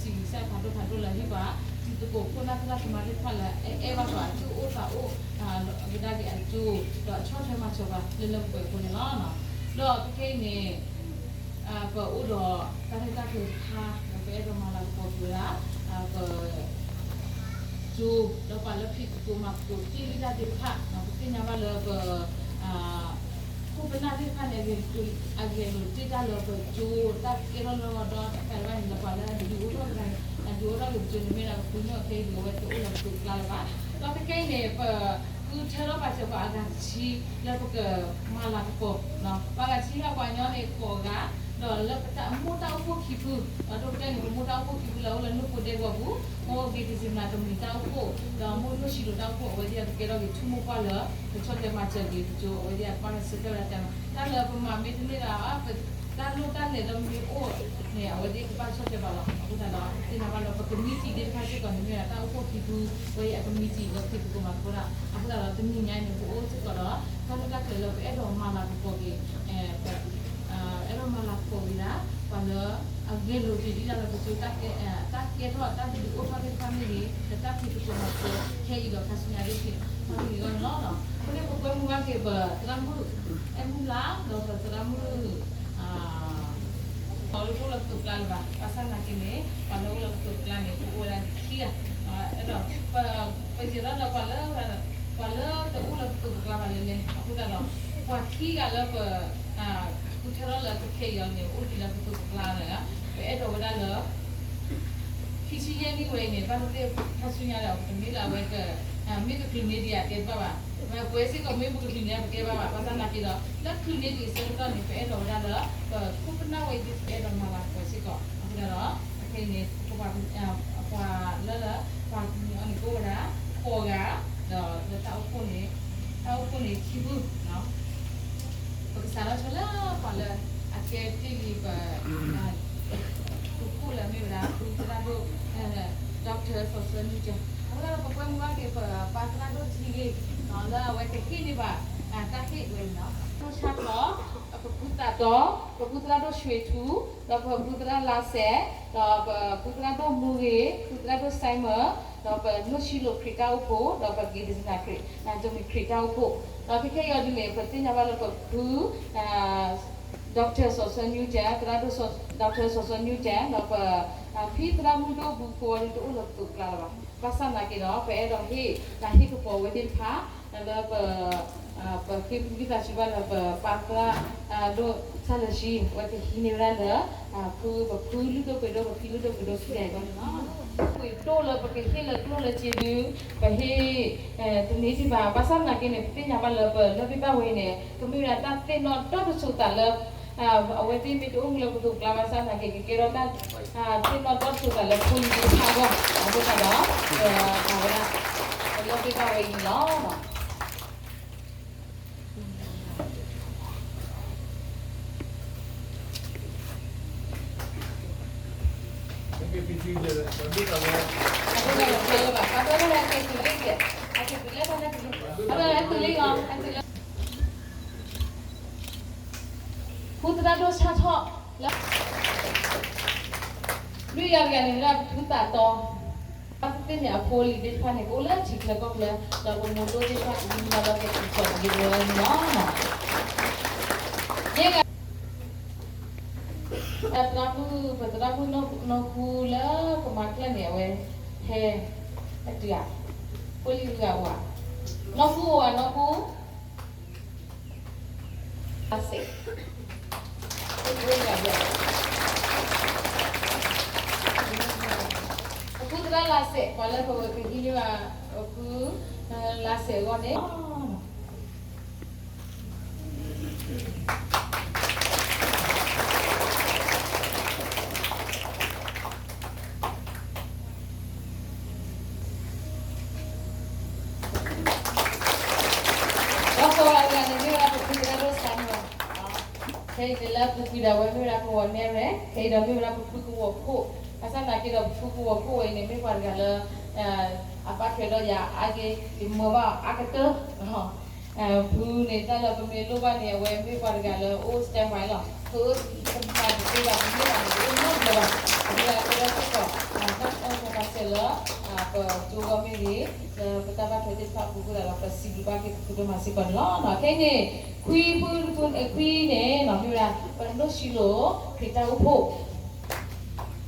စံးဘျုးကစၢ်ဖးဒိၣ်ဖးဒိၣ်လၢဟ့ၣ်ပှၤ တံၤသကိးခိၣ်နၢ်သရၣ်သမါသ့ၣ်တဖၣ်လၢအအဲၣ်ဘၣ်ပှၤ အသူၣ်အိၣ်သးအိၣ် ကဒါက့ၤအကၠိ ဒီးအဆီၣ်ထွဲမၤစၢၤပှၤလၢလၢပှဲၤပှဲၤအဃိန့ၣ်လီၤ. ဒီးခဲခဲအံၤန့ၣ် ပအိၣ်ဒီးတၢ်ရဲၣ်တၢ်ကျဲၤတခါ ဒီးပအဲၣ်ဒိးမၤလၤကပီၤက့ၤဝဲဒၣ် ပ ကၠိ ဒီးပှၤလၢဖံးသကိးမၤသကိးတ့ၢ်လံတၢ်သ့ၣ်တဖၣ် ပသ့ၣ်ညါဘၣ်လၢပ ခိၣ်ပနၢ်သ့ၣ်တဖၣ်န့ၣ် အဂဲၤလိာ်တ့ၢ်တၢ်လၢပကၠိ တၢ်ကဲထီၣ်လၢအီၤဒီးတၢ်ခါတဖၣ်န့ၣ် လၢပှၤလၢအဒုးအိၣ်ထီၣ်ကဒါန့ၣ် အဒုးအိၣ်ထီၣ်က့ၤပကၠိန့ၣ်မ့ၢ်ဒၣ် ပဖုန့ၣ်အခဲအံၤဒုးအဝဲတအိၣ်လၢပကၠိကျါလၢၤဘၣ်. ဒီးခဲခဲအံၤန့ၣ် ပဃုထၢထီၣ်ပာ်စၢၤပှၤအဂၤတဆံလၢပကမၤလၤကပီၤ ပှၤဂၤတဆံလၢပှၤကညီန့ၣ် ဃိးဂၤ ဒီးလၢပမိၢ်တၢ်အိၣ်ဖှိၣ်ခံဖု ဒီးဒိၣ်ကတၢၢ်န့ၣ် ပမိၢ်တၢ်အိၣ်ဖှိၣ်ခံဖုလၢအအိၣ်လၢနိၣ်ဖိဒဲကဝီၤပူၤ မိၢ်ဂ့ၤတစံးမနၤတမံၤတၢ်အိၣ်ဖှိၣ် ဒီးမိၢ်နိၣ်ဆံးလိာ်တၢ်အိၣ်ဖှိၣ် အဝဲသ့ၣ်ကကဲထီၣ်က့ၤထူမိၢ်ပှၢ်လၢ ကဆီၣ်ထွဲမၤစၢၤက့ၤပကၠိ အဝဲသ့ၣ်အကဘၣ်ဆၢထၢၣ်ဝဲဒၣ်တၢ် တၢ်လၢပမၤမ့တမ့ၢ်ဒၣ် တၢ်လိၣ်တၢ်လဲၤဒီးမ့ၢ်အိၣ်န့ၣ် အဝဲသ့ၣ်ကဘၣ်ဆီၣ်ထွဲဘၣ်လီၤ. အဃိသတးဒီး သ့ၣ်ညါဘၣ်လၢပကမံးတံာ်သ့ၣ်တဖၣ်စ့ၢ်ကီးန့ၣ်မ့ၢ်ဒၣ်တၢ်အိၣ်ဖှိၣ်ခံဖု ဝဲအံၤအကမံးတံာ်လၢဖံးသကိးမၤသကိးတၢ် အဃိသတးဒီးတနံၤညါအံၤန့ၣ် ပအိၣ်စ့ၢ်ကီးဒီး တၢ်လၢတၢ်ကျဲၤလၢပအဲၣ်ဒိးမၤလၤကပီၤက့ၤ အဲၣ်ဒိးမၤလၤကပီၤက့ၤဒၣ် ပှၤလၢအဂဲၤလိာ်က့ၤဒံးတၢ်လၢပကၠိ တၢ်ကဲထီၣ်တၢ်ဒုးအိၣ်ထီၣ်သ့ၣ်တဖၣ်မ့ၢ်ဂ့ၤ ဒီးတၢ်ဖံးသကိးမၤသကိးခဲအံၤဒီးခါဆူညါသ့ၣ်တဖၣ်မ့ၢ်ဂ့ၤအဂီၢ်န့ၣ်လီၤ. အဃိန့ၣ် ပကွဲမုာ်ဘၣ်က့ၤပသရၣ်မုၣ် အဲၣ်မုၢ်လါ ဒီးပသရၣ်မုၣ် ပှၤလၢတအိၣ်လၢပသိးကျါလၢၤဘၣ် ဘၣ်ဆၣ်သနာ်က့န့ၣ် ပှၤလၢအိၣ်လၢပသိးကျါန့ၣ် ပအိၣ်ဝဲဒၣ်ခံဂၤ ဒီး ပယဲၤထီၣ်ဒီးပှၤလၢ ပှၤလၢတအိၣ်လၢပသိးပကျါဘၣ်လဲၣ်လဲၣ် အဃိသတးဒီး ပှၤခံဂၤလၢပ ဃုထၢထီၣ်လၢကခဲအံၤအီၤန့ၣ် အိၣ်ဒံးလၢပသိးပကျါလၢ ပအဲၣ်ဒိးဝဲဒၣ်လၢ ခံဆံယဲၢ်နံၣ်ဝဲအံၤန့ၣ် ဘၣ်သ့ၣ်သ့ၣ်ခါဆူညါဒီး ပတမ့ၢ်လၢအဝဲက မ့ၢ်ကချုးန့ၢ်ဒံးအကဲဘၣ်ဘၣ်. ပဝဲစ့ၢ်ကီးမ့ၢ်ပကချုးန့ၢ်အကဲဘၣ်ဘၣ် ဘၣ်ဆၣ်သနာ်က့ဒီး လၢချုးန့ၢ်ဒံးအဆၢကတီၢ်န့ၣ် ပအဲၣ်ဒိးဝဲဒၣ်လၢ ပခိၣ်ပနၢ်ဝဲအံၤဒ်ပအဲၣ်ဒိးမၤလၤကပီၤစ့ၢ်ကီး အဃိသတးဒီး ခဲအံၤန့ၣ် ပှၤလၢ ပှၤကညီန့ၣ်ကအိၣ်ဝဲဒၣ် ဃိးဂၤ ဒီးလၢတၢ်အိၣ်ဖှိၣ်န့ၣ် တၢ်အိၣ်ဖှိၣ်န့ၣ်ခံဖု ပကစးထီၣ်ဆိလၢပှၤလၢအကဲတ့ၢ်လံပ ပခိၣ်လၢမ့ၢ်ဝဲဒၣ် ဖုသရၣ်ဒိၣ် Doctor စီၤဆၢနူကၠၢ အဃိသတးဒီး ပကွဲမုာ်ဘၣ်က့ၤပပၢ်သရၣ်ဒိၣ်ထံဂ့ၢ် လၢအဝဲကဟ့ၣ်န့ၢ်ဘၣ် တၢ်ဟ့ၣ်ဝဲအံၤလီၤ. ဒိၣ်ဆၣ်ထီၣ် ပဖုသးတီ ပဖုသရၣ်ဒိၣ်ဆွ့ထူ ဒီးပဖုသရၣ်လါစဲး ဒီးပဖုသရၣ်ဒိၣ်မူဂ့ၤ ဖုသရၣ်ဒိၣ်စဲမၢ ဒီးပနိၣ်ဆံလိာ်ခရံာ်တၢ်အိၣ်ဖှိၣ် ဒီးပဂ့ၤဒစနၤခရံာ် နၤဒိမံၤခရံာ်တၢ်အိၣ်ဖှိၣ် ဒီးခဲခဲအံၤအီၤဒ်န့ၣ် ပသ့ၣ်ညါဘၣ်လၢပဖု Doctor စီၤဆၢနူကၠၢ သရၣ်ဒိၣ် Doctor စီၤဆၢနူကၠၢ ဒီးပ ဖံသရၣ်မုၣ်ဒိၣ်ဘူးဖိအီၤဒ်တအိၣ်လၢပသိးကျါလၢၤဘၣ်. ဘၣ်ဆၣ်သနာ်က့ဒီး ပအဲၣ်ဒိးဟ့ၣ် တၢ်ဟ့ၣ်ကပီၤဝဲသ့ၣ်တဖၣ် လၢပ ပဃ့ဖုကသးစူၤဘၣ်လၢပပၢ်သရၣ်ဒိၣ် ဆၣ်လၢၤဆှံ အဝဲကဟံးန့ၢ်ဝဲဒၣ်လၢ ဖု ပဖုလုၢ်ဒိၣ်ပှ့ၤဒိၣ် ပဖံလုၢ်ဒိၣ်ပှ့ၤဒိၣ်ခံဂၤအံၤအဂီၢ်န့ၣ်လီၤ. ပှ့ၤဒိၣ်လၢပကဟ့ၣ်လၢကျိၣ်လၢစ့ဒု ပဟ့ၣ် တန့ၢ်ဒံးဘၣ်. ဘၣ်ဆၣ်သနာ်က့န့ၣ် ပသ့ၣ်ညါဘၣ်လၢပလၢၢ်ဘ့ၣ်ဘၣ်ဝဲအံၤန့ၣ် ကမ့ၢ်ဝဲဒၣ်တၢ်သ့ၣ်နီၣ်ဒီတစိၤသးလၢ အဝဲသ့ၣ်မ့ၢ်တအိၣ်မူလၢပသိးကျါဘၣ်ဆၣ်သနာ်က့ ကကဲထီၣ်တၢ် သ့ၣ်နီၣ်ဒီတစိၤသးလၢဖိလံၤသ့ၣ်တဖၣ်အဂီၢ် အဃိသတးဒီး ပ ပလၢၢ်ဘ့ၣ်ဘၣ်ဝဲ အံၤန့ၣ်လီၤ. ဖုသရၣ်ဒိၣ်ဆၣ်ထီၣ်လၢ လွံၢ်ဂၤတဂၤန့ၣ် မ့ၢ်ဒၣ်ဖုသးတီ ဘၣ်သ့ၣ်သ့ၣ်န့ၣ် အဖိအလံၤသ့ၣ်တဖၣ်န့ၣ် ကအိၣ်လၢထံချၢကီၢ်ချၢ ဒီးပမိၢ်ဒိၣ်သ့ၣ်တဖၣ် ကမံဘၣ်ဒီးကဲထီၣ်က့ၤဝဲန့ၣ်လီၤ. ယဲၢ်ဂၤ သရၣ်မုၣ် ပသရၣ်မုၣ်နီၢ်ဃူလၢကမၤကျၢၢ်န့ၣ် အဝဲ ဟဲ အတုၤဧါ, ဖိလံၤဂၤအိၣ်ဧါ, နီၢ်ဃူအိၣ်ဧါ နီၢ်ဃူ အစဲး ပဖုသရၣ်လါစဲး ပှၤလၢပဝဲကဟံးန့ၢ်ဘၣ် ပဖု လါစဲးအဂီၢ်န့ၣ် ဒီးဃိးဂၤတဂၤန့ၣ် မ့ၢ်ဝဲဒၣ်ပဖုသရၣ်ဒိၣ်စဲးမၢ, ခဲအံၤန့ၣ်လၢပူၤကွံာ်ဒၣ်ဝဲမ့ၢ်ဝဲဒၣ်ကဝီၤနဲၣ်ရဲၣ်, ခဲအံၤဒီးမ့ၢ်ဝဲဒၣ်ပဖုကဝီၤခိၣ်, ဘၣ်ဆၣ်သနာ်က့ဒီးပဖုကဝီၤခိၣ်ဝဲအံၤန့ၣ် မ့ၢ်ပှၤတဂၤလၢ အဘၣ်ထွဲဒီးယၤအါက့ၢ် ယမၢဘၣ်အီၤအါကတၢၢ် ဖုန့ၣ် တၢ်လၢပမ့ၢ်လိၣ်ဘၣ်န့ၣ် အဝဲမ့ၢ်ပှၤတဂၤလၢအိၣ် standby လီၤ. ပမၤတသ့ဘၣ် ပမ့ၢ်ဘၣ်န့ၣ် ပအိၣ်နီတဘျီဘၣ်. အဃိသတးဒီးစ့ၢ်ကီး လၢ ပကၠိဂီၢ်မ့ၢ်ဂ့ၤ, လၢပတၢ်ဘၣ်ထွဲသ့ၣ်တဖၣ်အပူၤဃိသတးဒီး ပစံးဘျုးဘၣ်က့ၤပဖုဒိၣ်မးစ့ၢ်ကီးန့ၣ်လီၤ. ခဲအံၤန့ၣ် ခွံဖုတဖု ခွံန့ၣ် မ့ၢ်ဝဲဒၣ် ပနီၢ်ဆံလိၤ ခရံာ်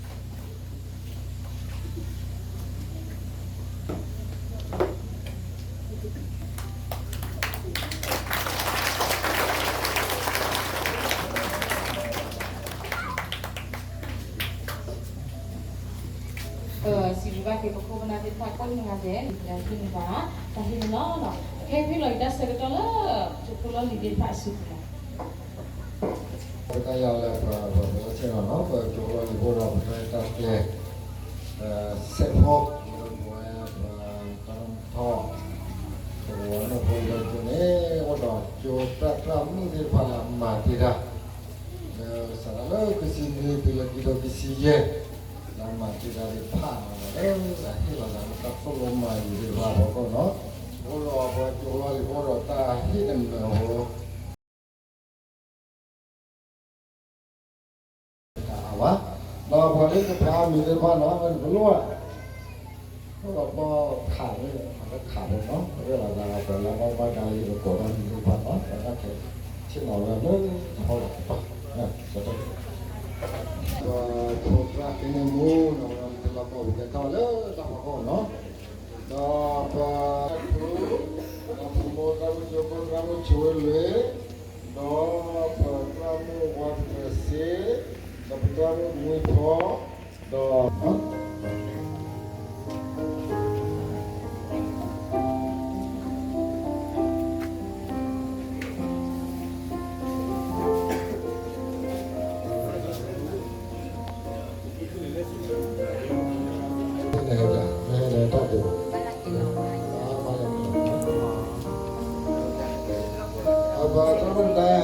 တၢ်အိၣ်ဖှိၣ် စံးဘျုးဘၣ်က့ၤပခိၣ်ပနၢ်သ့ၣ်တဖၣ်ကိးနံၤဒဲး လၢဟံးန့ၢ်ဘၣ် တၢ်ဟံးန့ၢ်လီၤ. ခဲအံၤဖဲလီၤဂံၢ်တၢ်ဆၢကတီၢ်လၢ ကၠိဖိလီၢ်လံၤသ့ၣ်တဖၣ်အစုပူၤလီၤ. ပတၢ်ယၤလၢပ ပ ပလီၢ်ဆ့ၣ်နီၤနီၤ ပကၠိဖိလီၢ်လံၤဖိဒီး ပတၢ်ရဲၣ်တၢ်ကျဲၤ စဲးဖိ လၢပဝဲပတၢ်မထီၣ် ပဝဲနီၢ်ဖိလၢကၠိန့ၣ် အိၣ်ဒီးကၠိတၢ်သရၣ်မုၣ်သ့ၣ်တဖၣ်လၢအမၤတ့ၢ်တၢ် လၢစးထီၣ်လၢခံဆံနွံတုၤလၢခံထိခံဆံယဲၢ် လၢအမၤတ့ၢ်တၢ်သ့ၣ်တဖၣ်န့ၣ် လၢအဟ့ၣ်လီၤသးလၢတၢ်သိၣ်လိမၤယုၤသ့ၣ်တဖၣ်အဖီခိၣ်နီၤ အိၣ်ဒီးပှၤကၠိဖိလီၢ်လံၤဖိဒီးတၢ်ဟ့ၣ်တမံၤဖိ အဝဲ ဒီးပှၤလၢကဖျါမံၤသ့ၣ်တဖၣ်နီၤ ဝဲ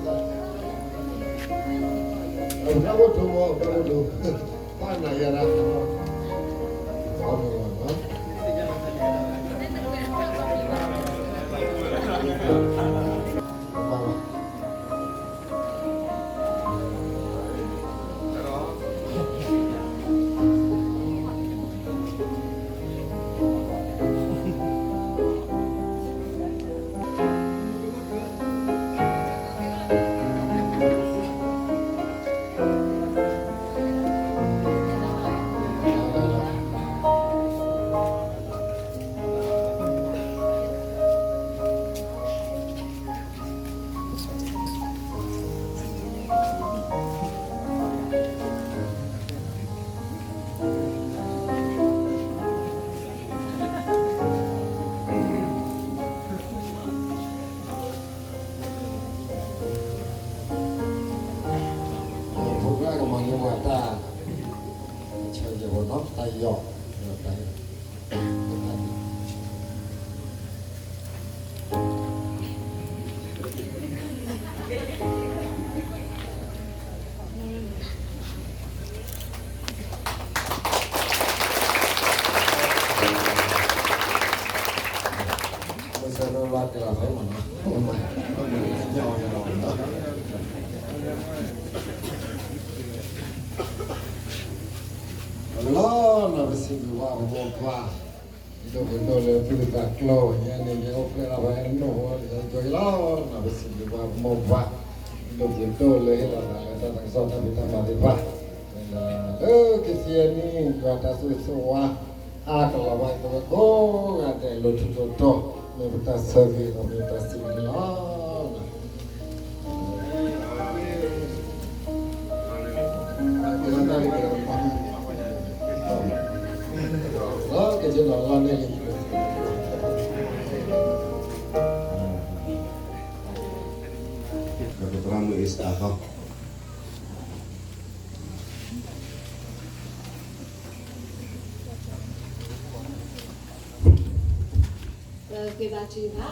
န့ၣ်ပလိၣ်ဘၣ် အိၣ်ဒီးပီခးန့ၣ် ပခးဖိနီၤ ပဝဲလီၤသးပှၤလၢပှၤလၢယကကိးတၢ်မံၤသ့ၣ်တဖၣ်နီၤ ပတၢ်ခဲဆ့ၣ်နီၤဝဲလၢတဟီၣ်လီၤပှၤ ပဖိသၣ်ကန့ၢ်မူနီၤ ဝဲလီၤတလီၢ်ကီၢ်ပကဲထီၣ်လၢတၢ်ဖီခိၣ်နီၤ ဒီးပ ဒီးပမိၢ်သရၣ်မုၣ်ကၠိဖိသရၣ်မုၣ်ဆိဝဲလွံၢ် ဒီးပသရၣ်မုၣ်ဝါပတြၢၤစ့ ဒီးပသရၣ်မုၣ်မူဖီ ဒီး ဖိကလၢကမၤန့ၢ်ပှၤတၢ် ဆၢယဲၢ်ဘီနီၤ တၢ်ယီၢ် တၢ် လီၤနီၤ ပစံးဘျုးဘၣ်ပမိၢ်ပၢ် ဒိၣ်ပှ့ၤဒိၣ်လၢသူၣ်ကသးကျိၤ ညါန့ၣ် ယအိၣ်ဖျဲၣ်လီၤပှၤဟဲနုာ်ဟူလၢယကၠိအံၤလီၤနီၤ ပစံးဘျုးဘၣ်ပမိၢ်ပၢ် ဒိၣ်ပှ့ၤဒိၣ်လၢဟ့ၣ်လီၤသးလၢတၢ်သးကစီၣ်တၢ်ဖံးတၢ်မၤသ့ၣ်တဖၣ် လၢကသံၣ်အနံၣ် ယွၤတၢ်ဆိၣ်ဂ့ၤဆိၣ်ဝါ အါကလီၤဘၣ်ကဝဲကိးဂၤဒဲး လိၤထူးလိၤတီၤ မ့ၢ်ပတၢ်ဆၢဂ့ၤဒီးမ့ၢ်ပတၢ်စံးဘျုးန့ၣ်လီၤ. ပက့ၤဘါထုကဖၣ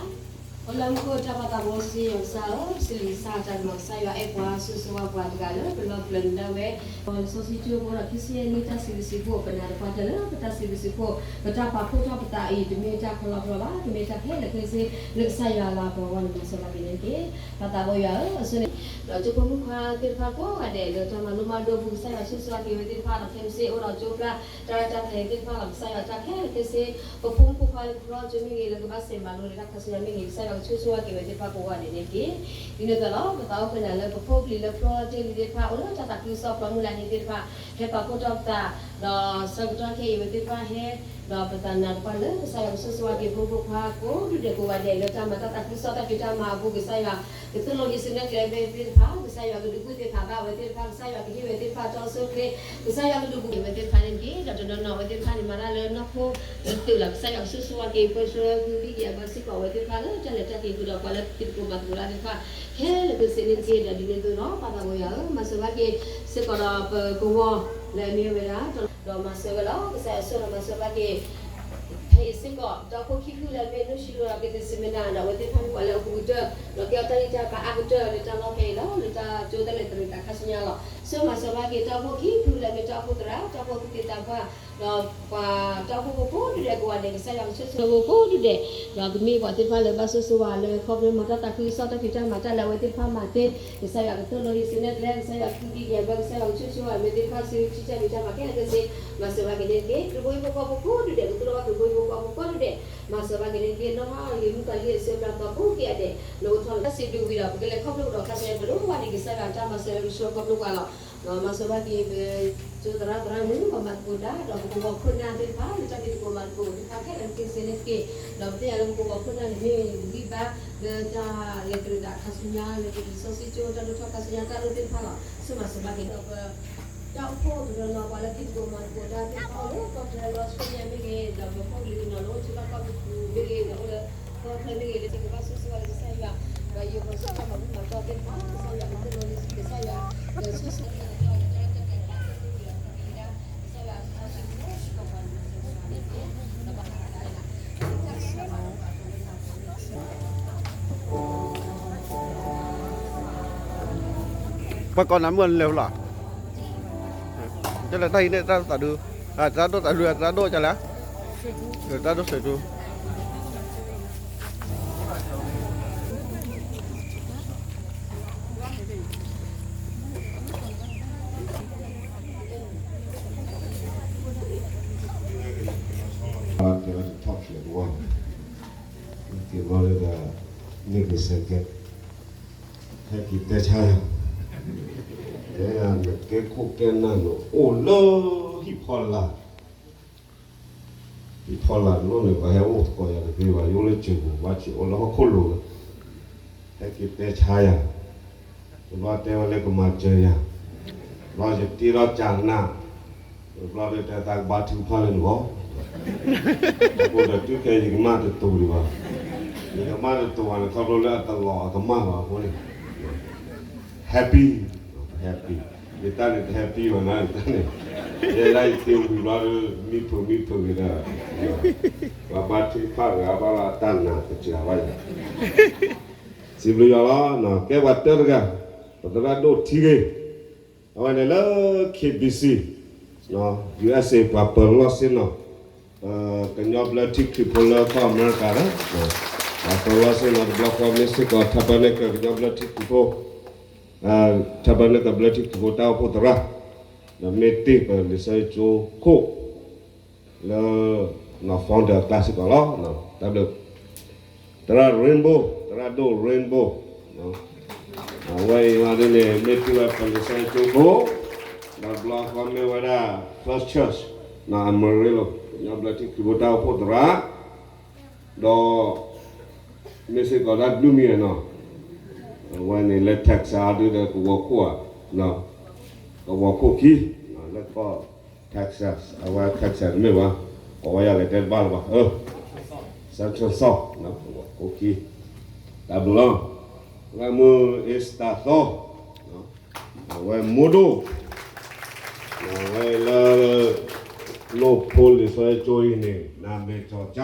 ်, လၢမူခိၣ်တၢ်ပၢ်သးဘိစံယိၤကစၢ်ဧၢ, စံးလံာ်စၢ်တၢ်ကမၤကစၢ်ယွၤအဲၣ်ပှၤစိၤစိၤဝါပှၤတဂၤလၢပလီၢ်ပကျဲၤနၢ်ဝဲ, လံာ်စီဆှံကၠိဖိဒီးခံဆံယဲၢ်နံၣ်တၢ်စံးဘျုးစံးဖှိၣ် ပနၢ်တပှၢ်တၢၢ်လၢပတၢ်စံးဘျုးစံးဖှိၣ် ပတၢ်ပာ်ဖှိၣ်ထီၣ်ပသးအံၤ တမ့ၢ်တၢ်ခီလီၤဖျီဘၣ်, တမ့ၢ်တၢ်ခဲလၢာ်ခဲဆ့ လၢကစၢ်ယွၤလၤပှၤဂီၢ်န့ၣ် မၤစၢၤဘၣ်က့ၤန့ၣ်တက့ၢ်. ပၢ်သးဘိယွၤဧၢ, အဆိန့ၣ် ဒီးကၠိဖိမုၣ်ခွါသ့ၣ်တဖၣ်ကိးဂၤဒဲး လၢတၢ်မၤလိမၤဒိးပူၤ ကစၢ်ယွၤဆိၣ်ဂ့ၤဆိၣ်ဝါက့ၤဝဲသ့ၣ်တဖၣ်ဒီး ခဲမုၢ်ဆ့ၣ်အိၣ်ဒီးကၠိဖျါ တၢ်ရဲၣ်တၢ်ကျဲၤသ့ၣ်တဖၣ်လီၤ. ကစၢ်ယွၤတၢ်ခဲလၢာ်ခဲဆ့ ပဖိမုၣ်ဖိခွါလၢပလီၢ်ကၠိမ့ၢ်ဂ့ၤ လၢကဘၣ်စံးမၤလိလၢတၢ်ခါဆူညါမ့ၢ်ဂ့ၤ ကစၢ်ယွၤကဆိၣ်ဂ့ၤဆိၣ်ဝါက့ၤဝဲသ့ၣ်တဖၣ်ကိးဂၤဒဲးန့ၣ်တက့ၢ်. ဒ်န့ၣ်အသိးလီၤ ပသးအိၣ်ဃုာ်နၤလၢပဖိပလံၤလၢပလီၢ်တ့ၢ်လံသ့ၣ်တဖၣ် အိၣ်လၢတၢ်သးခုကစီၣ်ဖျီမုၢ်လၢ်န့ၣ်သ့ၣ်တဖၣ် ဟဲပာ်ဖှိၣ်ထီၣ်ပသး ဒီးဆၢကတီၢ်ခဲအံၤဝဲသ့ၣ်တဖၣ်ဟဲ ဒီးပသးနးတပှၢ်လၢကစၢ်ယွၤကဆိၣ်ဂ့ၤဆိၣ်ဝါက့ၤဖိမုၣ်ဖိခွါကိးဒူၣ်ဒဲးကိးဂၤဒဲး လၢတၢ်မၤတၢ်သးခုကစီၣ်တၢ်ဖံးတၢ်မၤအပူၤ ကစၢ်ယွၤ ကသိၣ်လိဟံးစုနဲၣ်ကျဲဝဲသ့ၣ်တဖၣ် ကစၢ်ယွၤကဒုးကူၣ်သ့ၣ်ဖးဘၣ်ဝဲသ့ၣ်တဖၣ် ကစၢ်ယွၤကဟ့ၣ်ဝဲသ့ၣ်တဖၣ်တၢ်အိၣ်ဆူၣ်အိၣ်ချ့ ကစၢ်ယွၤကဒုးကူၣ်က့ၤဝဲသ့ၣ်တဖၣ်န့ၣ်တက့ၢ်. ဒီးတနီၤနီၤဝဲသ့ၣ်တဖၣ်န့ၣ် မၤတၢ်လၢနီၢ်ခိလၢသုးလီၤ ကစၢ်ယွၤကဆိၣ်ဂ့ၤဆိၣ်ဝါက့ၤ ပၢဆှၢကံကံၢ်ကံၢ်အဘၢၣ်စ့ၢ်ကီးဝဲသ့ၣ်တဖၣ်လၢ တၢ်လဲၤတၢ်က့ၤဃုာ်ဒီးပှၤလၢသုးသကိးမၤသကိးတၢ်သ့ၣ်တဖၣ် ခဲလၢာ်ခဲဆ့န့ၣ်တက့ၢ်. ဒီးဒ်န့ၣ်အသိးဒီး ပၢ်သးဘိယွၤဧၢ, မၤစၢၤဘၣ်က့ၤစ့ၢ်ကီးဒီးပကဝီၤလၢအမ့ၢ်ဝဲဒၣ် ဒီးမၤစၢၤဝဲလီၤ. ကစၢ်ယွၤဆိၣ်ဒီးမၤစၢၤဘၣ်က့ၤ ဖဲအံၤစ့ၢ်ကီး တၢ်အိၣ်ဖှိၣ်ခံဖုလၢအမ့ၢ်နုၢ်ဆံးလိဒီးကသံၣ်စံးမ့ၢ်နၤဒီး အဝဲသ့ၣ်တဖၣ်မ့ၢ်ပှၤလၢအဃုကတၢၢ် ဒီးကဲအီၤတၢ်ဂံၢ်တၢ်ဘါအါကတၢၢ်လၢတၢ်လီၢ်ဖဲအံၤလီၤ. လၢတၢ်ကၠိတၢ်လဲၤတရံးသးခါဆူညါလီၤ. ဆိၣ်မၤစၢၤဘၣ်က့ၤတၢ်အိၣ်ဖှိၣ်ခံဖုလၢအမ့ၢ်တၢ်အိၣ်ဖှိၣ်သရၣ် တၢ်အိၣ်ဖှိၣ်သူၣ်က့သးပှၢ် ဒီးပှၤတၢ်အိၣ်ဖှိၣ်ဖိကိးဒူၣ်ဒဲးကိးဂၤဒဲး ကစၢ်ယွၤကဆိၣ်ဂ့ၤဆိၣ်ဝါကိးဒူၣ်ဒဲး ဒီးကမ့ၢ်ပှၤသ့ၣ်တဖၣ်လၢဘၣ်ဆိၣ်ဂ့ၤဆိၣ်ဝါလၢခီဖျိမၤတၢ်သးခုကစီၣ်တၢ်ဖံးတၢ်မၤတၢ်လၢအဝဲသ့ၣ်တဖၣ်မၤသ့ ကစၢ်ယွၤကသိၣ်လိဟံးစုနဲၣ်ကျဲ ကစၢ်ယွၤကံကံၢ်ကံၢ်အဘၢၣ် ကစၢ်ယွၤကဆိၣ်ဂ့ၤဆိၣ်ဝါ အဝဲသ့ၣ်တဖၣ်ဆူထံၣ်တၢ်ဖံးတၢ်မၤခဲလၢာ်ခဲဆ့ မၤစၢၤဘၣ်က့ၤန့ၣ်တက့ၢ်. ကရံၣ်ဖိဟံၣ်ဖိဃီဖိကိးဒူၣ်ဒဲး ကသိၣ်လိဘၣ်ကရံၣ်ဖိဟံၣ်ဖိဃီဖိကိးဒူၣ်ဒဲး မၤစၢၤဘၣ်က့ၤန့ၣ်တက့ၢ်. နီၢ်ဟါလံၤမုၣ်ကီၤလံၢ်အစၢၤပျၢၤသီဖိက့ၤအဒဲး လၢအိၣ်ထီၣ်လၢတၢ်စံးဘျုးဝံၤဒီး ပကလဲၤခီဖျိကဒီးခါဆူညါ ပဒိၣ်ဝါဒံး ကစၢ်ယွၤတၢ်မၤစၢၤလၢကဆှၢခီဖျိပှၤလီၤ. ဒီးမၤစၢၤဘၣ်က့ၤ ပကၠိသရၣ်သရၣ်မုၣ် ပှၤမၤသကိးတၢ် ဒီးပကဝီၤခိၣ်နၢ်သ့ၣ်တဖၣ် လၢတၢ်ဖံးသကိးမၤသကိးသ့ၣ်တဖၣ်ခဲလၢာ်ခဲဆ့န့ၣ်တက့ၢ်. ဒီးပသ့ၣ်ညါလၢပကဝီၤခိၣ်နၢ်န့ၣ်မ့ၢ်ဂံၢ်ဘါ လၢတၢ်လဲၤတရံးသးခါဆူညါ လၢပလံာ်စီဆှံကၠိ တၢ်ဒိၣ်ထီၣ်ခါဆူညါ တၢ်ဒိၣ်သ့ၣ်တဖၣ်လီၤ. ဆိၣ်မၤစၢၤဘၣ်က့ၤဒီးပ တၢ်အိၣ်ဖှိၣ်တနီၤနီၤ ပှၤလၢဖံးသကိးမၤသကိးတၢ်သ့ၣ်တဖၣ်အိၣ်လၢကီၢ်ချၢလီၤဆီန့ၣ်မ့ၢ်ဂ့ၤ ဒီးပဖိပလံၤတနီၤလၢအိၣ်ထီၣ်ဘၣ်ကီၢ်ပူၤမ့ၢ်ဂ့ၤ ဒီးအိၣ်လၢကီၢ်ချၢမ့ၢ်ဂ့ၤ လၢကဘၣ်ဆိၣ်ဂ့ၤဆိၣ်ဝါလၢကစၢ်ယွၤ ဒီးယိၤပှၤဆိၣ်ဂ့ၤမၤဘူၣ်မၤတီၢ်သ့ၣ်တဖၣ် ကစၢ်ယွၤကသိၣ်လိဟံးစု ကစၢ်ယွၤ ဒီးဆိၣ်ဂ့ၤဆိၣ်ဝါ ပှၤကိးနၤမုၢ်လဲၤလီၤ, ကလဲၤတၢ်ဟံးန့ၢ်တၢ်သးဒူ, တၢ်ဒိၣ်သးဒူ တၢ်ဒိၣ်ကလဲၣ်, တၢ်ဒိၣ်ဆိးဒူ ကဲဝဲတထီၣ်ဖျဲးတဝီ, ကဲဘျီလၢဒၣ် န့ၢ်က့ၤစဲးကဲး, ဟဲက့ၤတဲဆါယၤ, တဲယၤနကဲခိၣ်ကဲနၢ်န့ၣ် အိၣ်လၢဟံၣ်ဖီလာ်, ဟံၣ်ဖီလာ်တလိၣ်န့ၣ် ပှၤဟဲအိၣ်သကိးယၤတသ့ဘၣ်, ယအိၣ်လၢစၢၤပူၤ ဘၣ်စံးအိၣ်လၢဟီၣ်ခိၣ်လိၤလီၤ, ဟဲက့ၤတဲဆါယၤ, တဘျီတဲဝဲလၢကမၤစၢၤယၤ, ဘျီယတ့ထီၣ်ကၠးနး တဘျီဒီးတဲသးကဘါထုကဖၣ်လၢနဂီၢ်, အဃိဒီးတုၤခဲအံၤယကမၣ်တတိၤဒံးဘၣ်, ယကမၣ်တတိၤဘၣ်န့ၣ် ခီဖျိလၢအတလီၤအကမၣ်ဘၣ်အဃိန့ၣ်, happy, happy, ယတၢ်န့ၣ်တ happy ဘၣ်နၤ ယတၢ်န့ၣ်, ယဲဒၣ်ယသ့ဝံၤဘျီဒီး မံဖုးမံဖုးက့ၤဒီး, ပှၤဘါထုကဖၣ်တဂၤဘၣ်လီၤအတၢ်နာ်တစှၤဘၣ်ယၤ စံးဘျုးယွၤလီၤ, ကဲပှၤတၢတဂၤ, ပသရၣ်ဒိၣ်ထံဂ့ၤ, အဝဲန့ၣ်လၢ K B C, U S A ပှၤပၢၤလီၢ်ဆ့ၣ်နီၤ, ကညီဘျၢထံခရံာ်ဖိလၢကီၢ်အမဲရကၤလီၤ, ပှၤပၢၤလီၢ်ဆ့ၣ်နီၤတဘျီဃီမ့ၢ်စ့ၢ်ကီး Tabernacle ကညီဘျၢထံခရံာ်ဖိ, Tabernacle ဘျၢထံခရံာ်ဖိတၢ်အိၣ်ဖှိၣ်သရၣ်, ဒီးမ့ၢ်တ့ၢ်ပလံာ်စီဆှံကၠိခိၣ် လၢ founder အကျါစ့ၢ်ကီးလီၤ, တၢ်ဘျုး, သရၣ် Rainbow, သရၣ်ဒိၣ် Rainbow, အဝဲအံၤဒ်န့ၣ် မ့ၢ်တ့ၢ်ဝဲပလံာ်စီဆှံကၠိခိၣ်, ဒီးတဘျီဃီမ့ၢ်ဝဲဒၣ် First Church, Amarillo ကညီဘျၢထံခရံာ်ဖိတၢ်အိၣ်ဖှိၣ်သရၣ်, ဒီး မ့ၢ်စ့ၢ်ကီးတၢ်ဘျုးမံၤနီၤ, အဝဲန့ၣ်လၢ Texas ဒ်ဒီးကဝီၤခိၣ်ဧါ, ကဝီၤခိၣ်ခံ, လၢကီၢ် Texas, အဝဲ Texas တမ့ၢ်ဘၣ်, ကိးဝဲယၤလဲၤတဲတဘၣ်လၢၤဘၣ်, Central South, ကဝီၤခိၣ်ခံ, တၢ်ဘျုးလီၤ, အဝဲမုၢ်အ့စတၢ်သီ, အဝဲမိၢ်ဒိၣ်, အဝဲလၢ လိၣ်ဖိလံာ်စီဆှံကၠိအံၤန့ၣ် နမဲာ်ကၠီၤကၠါ,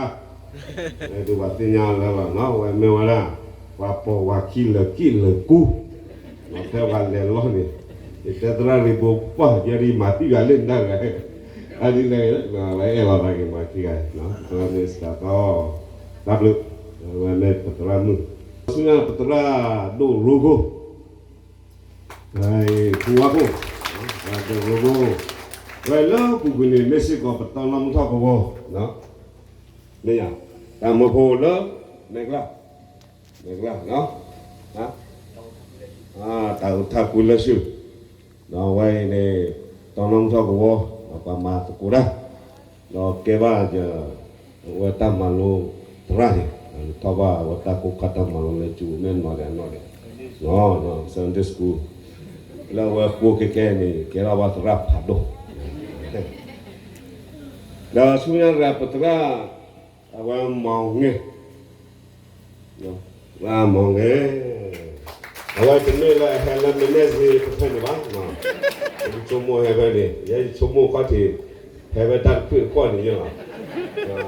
ဒုးပှၤသ့ၣ်ညါလၢလီၤနီၤ ဝဲမ့ၢ်ဝဲဒၣ် ပှၤပိာ်ဝၤခံလၢာ်က့ၣ်လၢာ်ကူ, ဖဲပှၤလဲၤလီၤန့ၣ် ယတဲသရၣ်ရ့ဘိပှၢ် ယဲဒ်မၤသံဂၤလၢနဒါဂၤ, အဒ်လဲၣ် ဝဲအဲၣ်လီၤသးက့ၤပှၤခံဂၤ, သရၣ်မ့ၢ်စးသီ တၢ်ဘျုး, ဝဲမ့ၢ်ပသရၣ်မုၣ်, ဆူညါပသရၣ်ဒိၣ်ရိကိၢ် ပူဝါခိၣ်, ဒိၣ်ရိကိၢ်, ဝဲလၢပူၤကွံာ်န့ၣ် မ့ၢ်စ့ၢ်ကီးပတီၢ်နီၣ်မုၢ်ထီၣ်ကဝီၤ, မ့ၢ်ယၤ တၢ်မၢဖိလၢ မဲာ်ကျါ, မဲာ်ကျါ, တၢ်အိၣ်ထၢကွံာ်လၢဆူ, ဒီးဝဲအံၤန့ၣ် တီၢ်နီၣ်မုၢ်ထီၣ်ကဝီၤ ဒီးပှၤမၤသကိးတၢ်, ဒီးကဲဘၣ်ယ အဝဲတၢ်မၤလိသရၣ်န့ၣ် ထီၣ်ဘၣ်အဝဲတၢ်ကိးခါတၢ်မၤလိလၢကၠူမ့ၢ်နီၢ်ဒဲးနီၢ်ဒဲး, နီၢ် Sunday School လၢအဝဲကိးခဲကဲန့ၣ် ကဲထီၣ်ဘၣ်သရၣ်ဖးဒိၣ်, ဒီးဆူညါတဂၤပသရၣ် အဝဲမီၤငဲၢ် ဝဲမီၤငဲၢ်, အဝဲတမ့ၢ်လၢအဟဲလၢမ့ၢ်နဲၣ်စ့တဖျၢၣ်န့ၣ်ဘၣ်, ယဆိကမိၣ်ဟဲဖဲန့ၣ် ယဲယဆိကမိၣ်ခီၣ်ထံး ဟဲဖဲတၢ်တဖျၢၣ်တဖျၢၣ်န့ၣ်လီၤ,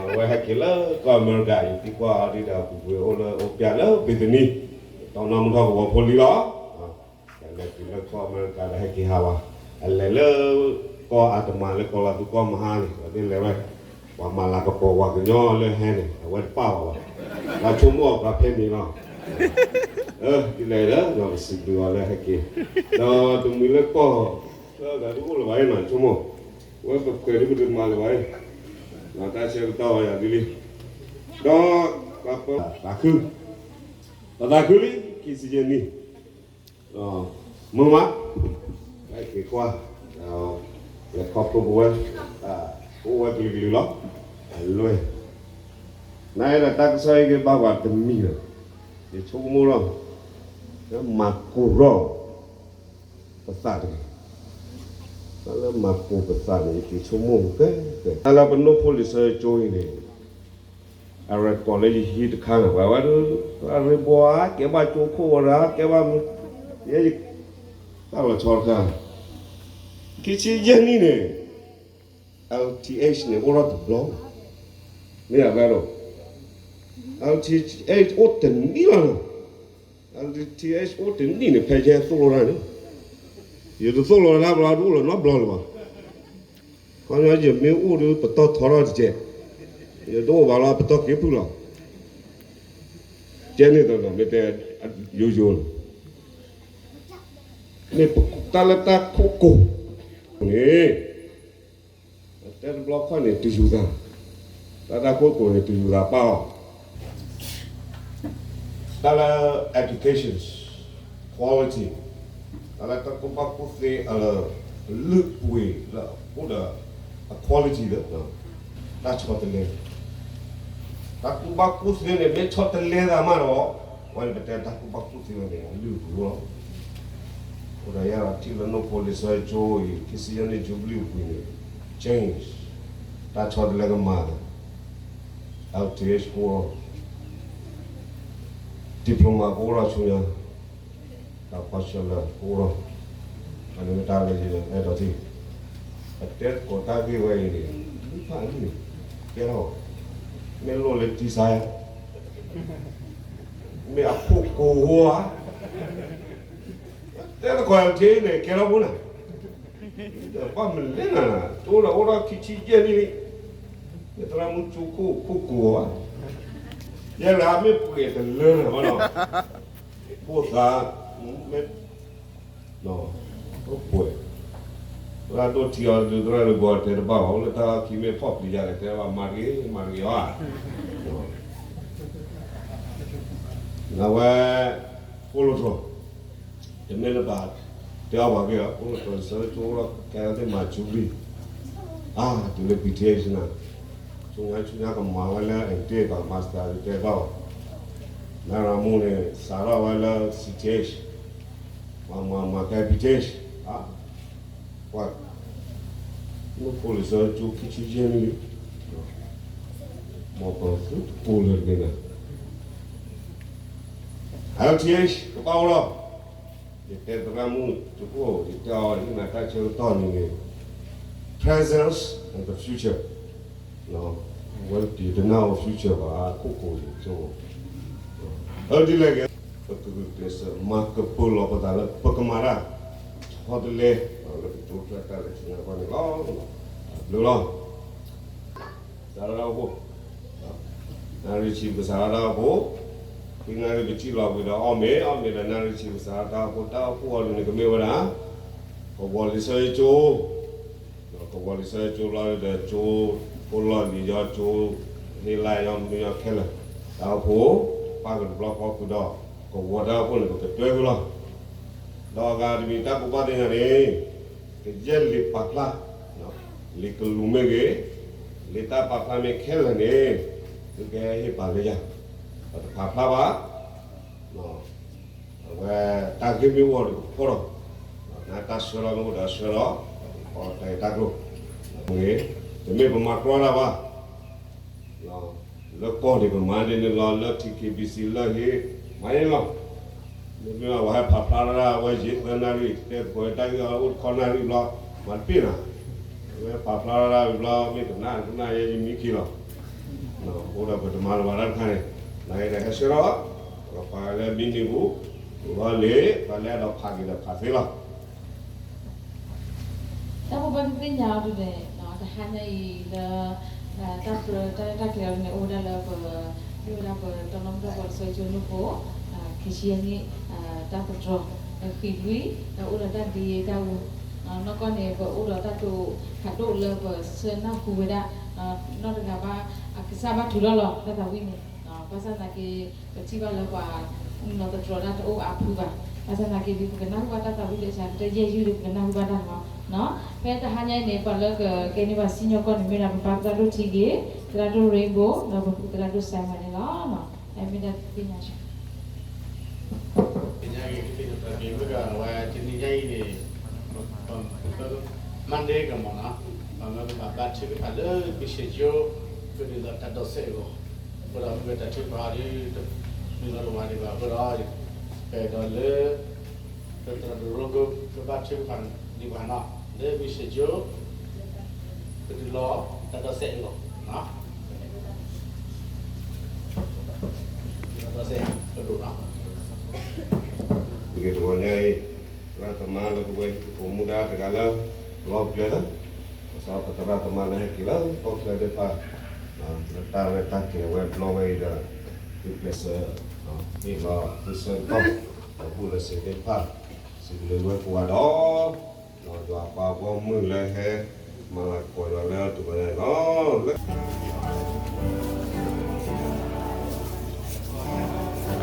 အဝဲဟဲက့ၤလၢကီၢ်အမဲရကၤ ယသံကွၢ်အီၤဒ်ဒီးပူၤကွံာ်အိၣ်လၢအိၣ်ပျဲလၢဘ့ၤသနံ တီၢ်နီၣ်မုၢ်ထီၣ်ကဝီၤဖိလံလီၤ. လဲၤတုၤလၢကီၢ်အမဲရကၤဒီးဟဲက့ၤဟးဝဲ, အလဲၤလၢကီၢ်အတမၤလၢကီၢ်လီၤသူကီၢ်မဟါန့ၣ် အဝဲသ့ၣ်လဲၤဝဲ, ပှၤမၤလၤကပီၤပှၤကညီလၢဟဲန့ၣ် အဝဲတပာ်ဘၣ်ဘၣ်, ပှၤဆိကမိၣ်အီၤပှၤဖဲန့ၣ်လီၤ, ဒ်လဲၣ်ဒီး ပစံးဘျုးအီၤလၢဟဲက့ၤ, ဒီးတမံၤလၢကီၢ် လၢဂၤဒ်အိၣ်လၢၤဘၣ်အံၤနီၤ ဆိကမိၣ်, ဝဲပခွဲးဒ်ပတမၤလၢၤဘၣ်အံၤ, တၢ်ဆၢကတီၢ်ဝဲယၤဒ်လံ, ဒီး ပသးခု, ပသးခုလံ ခံဆံယဲၢ်နံၣ် မုာ်မး, ဟဲက့ၤကွၢ်, လဲၤခီဖျိပဝဲ, အိၣ်ဝဲကလုာ်ကလုာ်လီၤ, အလွဲၢ်, နအဲၣ်ဒိးတၢ်ကစီၣ်အံၤက့ၤဘၣ်ပှၤတမံၤလၢၤ, ယဆိကမိၣ်လီၤ, လၢမၤကိၢ်ရီၣ် ပသးတဂ့ၤ, တၢ်လၢမၤကိၢ်ပသးန့ၣ် ယက့ၤဆိကမိၣ်ကဲကဲ, တၢ်လၢပနိၣ်ဖိလံာ်စီဆှံကၠိအံၤန့ၣ် အ record လၢယဟံးတခါန့ၣ် ပှၤဝဲဒၣ် အရ့ဘိဧါ ကဲဘၣ်ကၠိခိၣ်ဝဲဒၣ် ကဲဘၣ်မနုၤ, ယဲယတၢ်လီၤဆီတခါ, ခံဆံယဲၢ်နံၣ်န့ၣ် L T H န့ၣ် အိၣ်ထီၣ်တဘျီ, မ့ၢ်ယၤဘျါဒီး L T H အိၣ်တနံၣ်လီၤနီၤ, L T H အိၣ်တနံၣ်န့ၣ် ဖဲယဲသိၣ်လိတၢ်န့ၣ်, ယတသိၣ်လိတၢ်ဘျီ တအိၣ်လၢၤနီတဘျီလၢၤဘၣ်. ခီပညီယမ့ၢ်အိၣ်ဒီး ပတီၢ်ထီထီၣ်တကဲး, ယတအိၣ်ဘၣ်လီၤ ပတီၢ်က့ၤဖုၣ်လီၤ. ကဲန့ၣ်ဒီး မ့ၢ်တဲယိယိလီၤ, မ့ၢ်တၢ်လၢတၢ်ခိၣ်ကိၤန့ၣ် တဲတဘျီခီၣ်န့ၣ် တယူၤသး, တၢ်တၢ်ခိၣ်ကိၤန့ၣ် တယူၤသးပၢ်အီၤ, တၢ်လၢ education quality, တၢ်လၢတၢ်ကူၣ်ဘၣ်ကူၣ်သ့အလၢ လုၢ်ပှ့ၤလၢအအိၣ်ဒီး အ quality လၢ တၢ်ဆီတလဲ, တၢ်ကူၣ်ဘၣ်ကူၣ်သ့န့ၣ် မ့ၢ်ဆီတလဲသးမးဒီး ဝဲန့ၣ်ပတဲတၢ်ကူၣ်ဘၣ်ကူၣ်သ့ဝဲန့ၣ် အလုၢ်အပှ့ၤလီၤ. အဃိဒီးယဲဒၣ်ထံၣ်လၢနိၣ်ဖိလံာ်စီဆှံကၠိအံၤ ခံဆံယဲၢ်နံၣ် jubilee ဝံၤန့ၣ် change, တၢ်ဆီတလဲကမၤသး, L T H ကအိၣ်ထီၣ်, diploma ကအိၣ်ထီၣ်ဆူညါ, တၢ် bachelor ကအိၣ်ထီၣ်, အန့ၣ်မ့ၢ်တၢ်လၢယအဲၣ်ဒိးထံၣ်, အတဲသကိးတၢ်ဂ့ၢ်ဝဲအံၤန့ၣ် မုၢ်ဖးလံန့ၣ် ကဲထီၣ်, မ့ၢ်လိၣ်လၢတံစါယါ မ့ၢ်အခိၣ်ကိၤဧါ, တဲသကိးထံန့ၣ် ကဲထီၣ်ဖိနၤ, ဘၣ်မနုၤလဲၣ်နၤ, ကၠိဒီးအိၣ်ထီၣ်ခံဆံယဲၢ်နံၣ်လံ, မ့ၢ်သရၣ်မုၣ်ကၠိခိၣ်ခိၣ်ကိၤဧါ, ယဲဒၣ်မ့ၢ်ပှဲၤတလၢနၤဘၣ်နီၤ, ဖိသၣ်, မ့ၢ် ပှဲၤ, သရၣ်ဒိၣ်ထံအီၤဒုးသရၣ်ဒုးဘီတဲတဘၣ်ဘၣ် အိၣ်လၢတၢ်ခံမ့ၢ်ဖီၣ်ပျံၤယၤလဲၣ် တဲဘၣ်မၤတဂ့ၤ မၤတဂ့ၤအီၤဧါ, နဝဲ ဖိလီၤထီၣ်, တမ့ၢ်လၢဘၣ်တဲအီၤပှၤဂ့ၢ်လီၤ ဖိလီၤထီၣ် စၢၤကၠိလီၤ ကဲလီၤသ့ၣ်မၤ jubilee, အါ တုၤလၢ B T H နၤ, ဆူညါဆူညါကမၤဝဲလၢ အံၤတ့ၢ်ဘၣ် master တဲဘၣ်အီၤ, နရမူန့ၣ် စးထီၣ်ဝဲလၢ C T H, မၤမၤမၤကဲ B T H, အါ ပှၤ မ့ၢ်ဖိလံၤစၢၤကၠိခံဆံယဲၢ်နံၣ်လံ, မ်ပသုတကိးလၢၤတဂ့ၤန့ၣ်, L T H ကဘၣ်အိၣ်လီၤ, ယတဲသရၣ်မုၣ်တအိၣ် ယတဲအီၤ ယနာ်တၢ်ဆၢကတီၢ်န့ၣ်န့ၣ် presence and the future, န ဝဲတံၢ်တနၢ်အီၤ future ဘၣ် ခိၣ်ကိၤန့ၣ် ကၠိ အဒ်လဲၣ်ဂ့ၤ ပကဂုာ်ကျဲးစၢးမၤကပၢလီၤပသးလၢပကမၤတၢ် ဆီတလဲ လၢပကတိၤဖျါတၢ်လၢထံနၢ်ကီၢ်န့ၣ်လီၤ. တၢ်ဘျုးလီၤ. စးထီၣ်တၢ်အိၣ်ဖှိၣ် နၣ်ရံၣ်ဆံပကစးထီၣ်တၢ်အိၣ်ဖှိၣ်, ခံနၣ်ရံၣ်ပစံၣ်လီၤကွံာ်ဒီးအီၣ်မ့ၤ, အီၣ်မ့ၤဒီးနၣ်ရံၣ်ဆံပစးထီၣ်တၢ်အိၣ်ဖှိၣ်, တၢ်အိၣ်ဖှိၣ်အီၤဒ်န့ၣ်ကမ့ၢ်ဝဲဒၣ် ကဝီၤလံာ်စီဆှံကၠိ ကဝီၤလံာ်စီဆှံကၠိလီၤဒီးကၠိ အိၣ်လီၢ်လံၤယီၤကၠိ ဟ့ၣ်လါယီၤမနုၤယီၤခဲလၢာ် တၢ်အိၣ်ဖှိၣ် ပၢ်ကတဘျီဃီဃုာ်ဒီး ကဝီၤတၢ်အိၣ်ဖှိၣ်န့ၣ် ပကတွဲဃုာ်လီၤ. ဒီးအဂၤတမံၤတၢ်ကူၣ်ဘၣ်သ့ၣ်ညါန့ၣ် ကယဲၢ်လံာ်ပာ်ဖျါ လံာ်ကလူးမ့ၢ်ဂ့ၤ လံာ်တၢ်ပာ်ဖျါမ့ၢ်ခဲလၢာ်န့ၣ် သုကဟဲဟ့ၣ်ပာ်လၢယၤ ပတပာ်ဖျါဘၣ် အဝဲတၢ်ဂ့ၢ်မ့ၢ်အိၣ်ဒီးကဖီၣ်ဒီး နတၢ်ဆှၢလီၤမ့ၢ်အိၣ်ဒီးဆှၢလီၤ တၢ်ဂ့ၢ်တၢ်ကျိၤ တမ့ၢ်ပမၤကြီတၢ်ဘၣ် လၢကီၢ်န့ၣ် ပမၤဒ်န့ၣ်လီၤ လၢ ထံ ခ့ဘံၣ်စံၣ် လၢဟ့ၣ် မၤန့ၣ်လီၤ. မ့မ့ၢ်ဝဲဟဲဖးဖျါတၢ်ဝဲယံာ်သၢနၣ်ရံၣ် တဲသကိးတၢ်ဂ့ၢ်အီၤအိၣ်တခီနၣ်ရံၣ်ဘျီ မၤတပ့ၢ်နၤ ဝဲဖးဖျါတၢ်ဝံၤဘျီ မ့ၢ်ကနၣ်ကနၣ်ယဲယမံခံလီၤ. အိၣ်ဒီးပတမၤလၢၤဘၣ်တၢ်တခါန့ၣ် နၤအံၤဒီးဟဲဆှၢထီၣ် ပှၤလၢမံနံၤပူၤ ပှၤလၢ ပှၤလၢအဒိးဖးက့ၤဒီးဖးသ့လီၤ. တၢ်ဖိဘၣ်သ့ၣ်ညါအီၤဒ်န့ၣ် တဟါညါအံၤလၢ တၢ်ပြၢတၢ်ရဲၣ်တၢ်ကျဲၤအီၤဒ်န့ၣ် အိၣ်ဝဲဒၣ်လၢပ မ့ၢ်ဝဲဒၣ်ပတၢ်လီၢ်မုၢ်တၢ်ဘီလၢစီဆှံကၠိန့ၣ်အဃိ ခံဆံယဲၢ်နံၣ် တၢ်သတြီၤ ဃံးလွံၢ် ဒီးအိၣ်ဒီးတၢ်ဒ့တၢ်အူ နီၢ်ကီၢ်န့ၣ် ပအိၣ်ဒီးတၢ်တိာ်ဖးဒိၣ်လၢပဆၢနၢ်ဟူဝဲဒၣ် နီၢ်တဂၤဘၣ် အကစၢ်ဘၣ်ထုးထီၣ်လီၤ တၢ်သးဝံၣ်န့ၣ် ဘၣ်ဆၣ်သနာ်က့ ပထံၣ်ဘၣ်လၢပှၤ နီၢ်သတြီၤတၢ်တအိၣ်အါဖုဘၣ်. ဘၣ်ဆၣ်သနာ်က့ဒ်ပကနၢ်ဟူဘၣ်တၢ်သးဝံၣ်လၢဆၣ် ကတၢၢ်ယဲၢ်ယုၢ်ဒီးပကနၢ်ဟူဘၣ်တၢ်လီၤ. ဖဲတဟါညါအံၤန့ၣ် ပှၤလၢကကဲန့ၢ်ဘၣ်စံၣ်ညီၣ်ကွီၢ်န့ၣ် မ့ၢ်ဒၣ်ပပၢ်သရၣ်ဒိၣ်ထံဂ့ၤ, သရၣ်ဒိၣ် Rainbow ဒီးပဖုသရၣ်ဒိၣ် Simon န့ၣ်လီၤ. အဲမ့ၢ်ဒၣ်သ့ၣ်ညါ သ့ၣ်ညါဂ့ၤ ကသ့ၣ်ညါတၢ်က့ၤမ့ၢ်ကဝဲတနံၤညါအံၤန့ၣ် Monday ကမ့ၢ်နီၤ ပမ့ၢ်ပဘၣ်ဘါထုကဖၣ်လၢ Mission ကၠိ ကဒုးလီၤတၢ်ဒိးစဲးအဂီၢ် အဃိဒီးမ့ၢ်ဝဲတၢ်ထုကဖၣ်အီၤဒ် တမ့ၢ်လီၤတဝၤဒံးဘၣ် အဃိဒီး ပအဲၣ်ဒိးလၢ ပသရၣ်ဒိၣ် Rainbow ကဘါထုကဖၣ်ဒံးပှၤနီၤ လၢ Mission ကၠိ ကဒုးလီၤတၢ်ဒိးစဲးအဂီၢ် တၢ်ဒိးစဲးကဒိၣ်နီၤ တက့ၢ် တဂီၤညါအံၤ သရၣ်သမါလၢပဝဲဟံၣ်ဖိဃီဖိမူဒါတဂၤလၢ လီၤပျဲၢ်လၢ ကစၢ်ပသရၣ်သမါလၢဟဲက့ၤလၢကီၢ်ချၢသ့ၣ်တဖၣ် လၢတၢ်ရဲၣ်တၢ်ကျဲၤဝဲဘျီဝဲအံၤဒီး သုကျဲးစၢး ဟ့ၣ်လီၤသုဆၢကတီၢ် ဒီးဘူးလၢစ့ၢ်သ့ၣ်တဖၣ် စံးဘျုးဝဲကိးဂၤဒီး ယွၤပှၤဂီၢ်မုၢ်လၢဟဲ မၤလၤကပီၤယွၤလၢတဂီၤညါအံၤလီၤ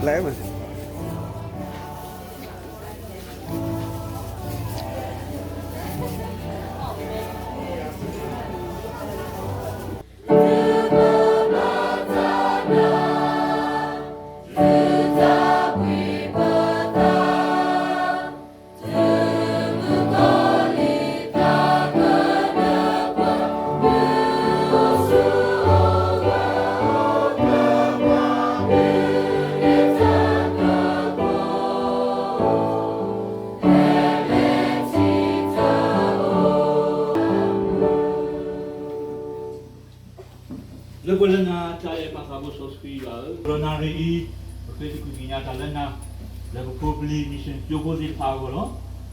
လၢ ကျဲမ့ၢ်လၢပှဲၤလၢနၤတၢ်အဲၣ်ပၢ်သးဘိစီဆှံယွၤဧၢ, ဒီးနၣ်ရံၣ်အံၤ ပဃ့သကွံာ်ကညးတၢ်လၢနၤ လၢပဖိပလံၤ Mission ကၠိဖိသ့ၣ်တဖၣ်အဂီၢ်လီၤ.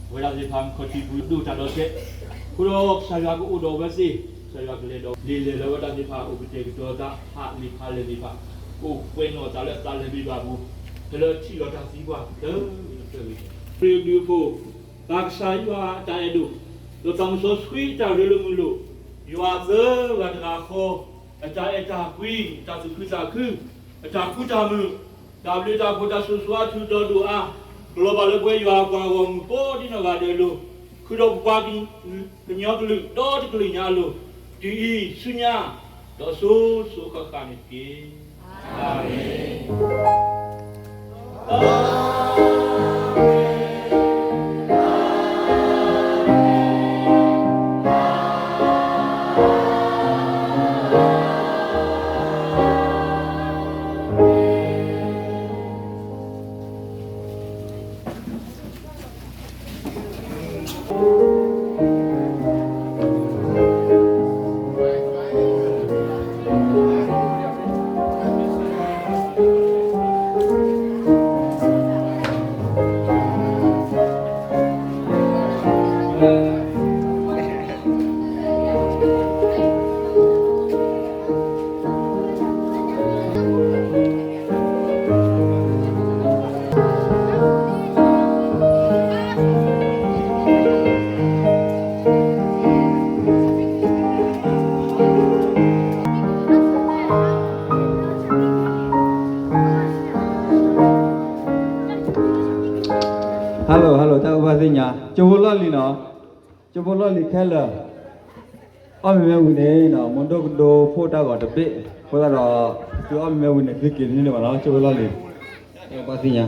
အဝဲဒၣ်သ့ၣ်တဖၣ်မ့ၢ်ခီၣ်ထံးပူၤဒိၣ်တၢ်ဒီးစဲး, အဃိဒီးကစၢ်ယွၤကအိၣ်ဒီးအဝဲသ့ၣ်, ကစၢ်ယွၤကလဲၤဒီး လံာ်လဲၢ်လၢဝဲဒၣ်သ့ၣ်တဖၣ်အိၣ်ကတဲာ်ကတီၤသး ဟးလံာ်ဖးလဲၢ်သ့ၣ်တဖၣ် ကအိၣ်ကွဲးနီၣ်သးလၢအသးလဲၤဘံၣ်ဘၣ်ပူၤ ဖဲလၢထံၣ်လီၤတၢ်သံကွၢ် တၢ်ဂ့ၢ်တဖျၢၣ်ဂ့ၤန့ၣ် ခရံာ်အဘျုးအဖှိၣ် ဘၣ်ကစၢ်ယွၤအတၢ်အဲၣ်ဒိၣ်, ဒီးသးစီဆှံအတၢ်ရ့လိာ်မုာ်လိာ်, ယွၤသၢဂၤတဂၤဃီ, အတၢ်အဲၣ်တၢ်ကွံ, တၢ်သူၣ်ခုသးခု, အတၢ်ဃူတၢ်မုာ်, တၢ်ဘျုးတၢ်ဖှိၣ် တၢ်ဆိၣ်ဂ့ၤဆိၣ်ဝါထုးဒီဒိၣ်အါ, ကလီၤဘၣ်လၢပဝဲယွၤအပှၤဂီၢ်မုၢ်ကိးဒံနီၢ်ဂၤဒဲးအလိၤ, ဃုာ်ဒီးပပှၤကညီကလုာ်ဒီတကလုာ်ညါအလိၤ, တုၤအံၤဆူညါ ဒီးစိၤစိၤဃၣ်ဃၣ်န့ၣ်တက့ၢ်. အၤမ့ၣ်. Hello hello တၢ်အိၣ်ဘၣ်သ့ၣ်ညါ ကၠိဖိလီၢ်လံၤနီၤ, ကၠိဖိလီၢ်လံၤခဲလၢာ်, အီၣ်မ့ၢ်မ့ၢ်ဝံၤန့ၣ်နီၤ မ့ၢ်ဒိၣ်ကဒိဖိတၢ်ဂီၤတဘ့ၣ်, အဃိသတးဒီး သုအီၣ်မ့ၢ်မ့ၢ်ဝံၤန့ၣ် သုက့ၤတန့ၢ်န့ၣ်ဘၣ်နီၤ ကၠိဖိလီၢ်လံၤ, တၢ်အိၣ်ဘၣ်သ့ၣ်ညါ.